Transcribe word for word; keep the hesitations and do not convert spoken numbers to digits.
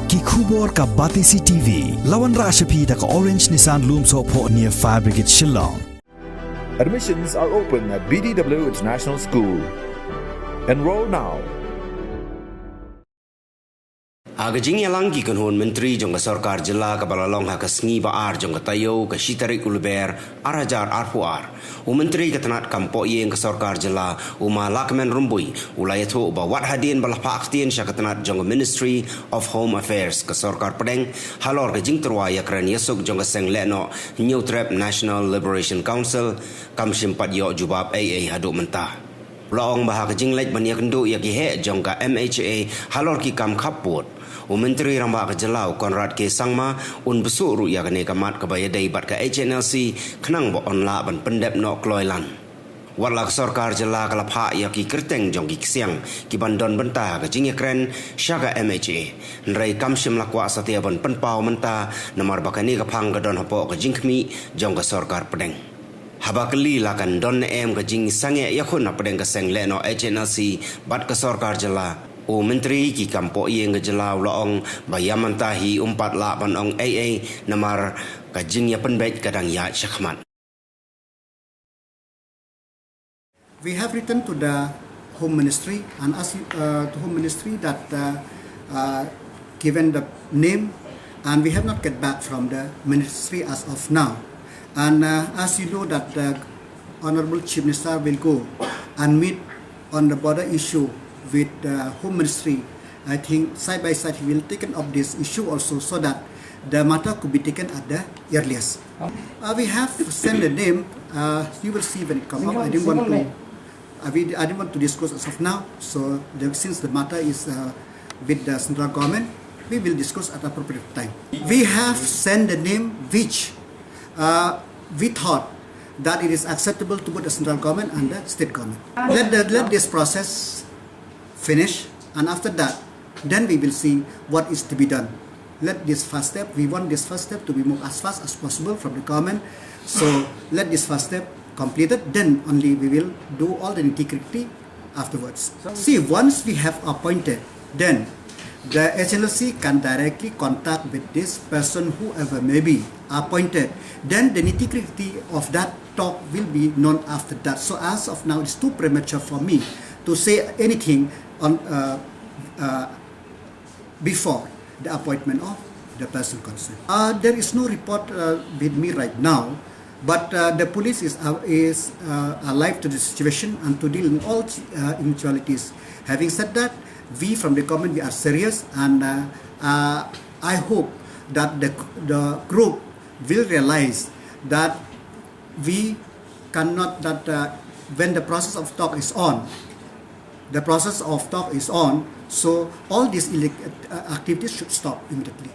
Ki khubor ka Batesi T V. La wanrah sha phi da ka Orange Nissan Lumsohphoh near Fire Brigade Shillong. Admissions are open at B D W International School. Enroll now. Ha ka jingïalang ki kynhun myntri jong ka sorkar jylla kaba la long ha ka sngi ba ar jong ka taïew ka shi tarik u Lber ar hajar arphew ar, u myntri ka tnat kam pohïing ka sorkar jylla u Ma Lahkmen Rymbui u la ïathuh ba wat hadien ba la phah ktien sha ka tnat jong ka Ministry of Home Affairs ka sorkar pdeng halor ka jingtyrwa ïakren ïasuk jong ka seng lehnoh Hynñiewtrep National Liberation Council, kam shym pat ïoh jubab ei ei haduh mynta. U la ong ba ha ka jingleit ban ïakynduh ïa ki heh jong ka M H A halor ki kam khappud, u Myntri Rangbah ka jylla u Conrad K Sangma un bsuh ruh ïa kane ka mat kaba ïadei bad ka H N L C khnang ba yn lah ban pyndep noh kloi lan. Wat la ka sorkar jylla ka la phah ïa ki kyrteng jong ki ksiang ki ban don bynta ha ka jingïakren sha ka M H A, hynrei kam shym la kwah satia ban pynpaw mynta namar ba kane ka phang ka don hapoh ka jingkhmih jong ka sorkar pdeng. Haba kylli la kan don ne em ka jingsangeh ïakhun hapdeng ka seng lehnoh H N L C bad ka sorkar jylla, u Myntri ki kam pohïing ka jylla u la ong ba ïa mynta hi um pat lah ban ong ei ei namar ka jingïapynbeit ka dang ïaid shakhmat. We have written to the Home Ministry and asked uh, the Home Ministry that uh, uh, given the name, and we have not get back from the ministry as of now. And uh, as you know that the Honorable Chief Minister will go and meet on the border issue with the Home Ministry. I think side by side he will take up this issue also so that the matter could be taken at the earliest. Uh, we have sent the name. Uh, you will see when it comes up. I didn't want to. Uh, we, I didn't want to disclose as of now. So the, since the matter is uh, with the central government, we will disclose at appropriate time. We have sent the name which uh, we thought that it is acceptable to both the central government and the state government. Let, the, let this process finish, and after that, then we will see what is to be done. Let this first step, we want this first step to be moved as fast as possible from the government. So let this first step completed, then only we will do all the nitty gritty afterwards. See, once we have appointed, then the H N L C can directly contact with this person, whoever may be appointed. Then the nitty gritty of that talk will be known after that. So as of now, it's too premature for me to say anything on uh, uh, before the appointment of the person concerned. Uh, there is no report uh, with me right now, but uh, the police is uh, is uh, alive to the situation and to deal in all uh, eventualities. Having said that, we from the government, we are serious, and uh, uh, I hope that the the group will realize that we cannot, that uh, when the process of talk is on, the process of talk is on, so all these uh, activities should stop immediately.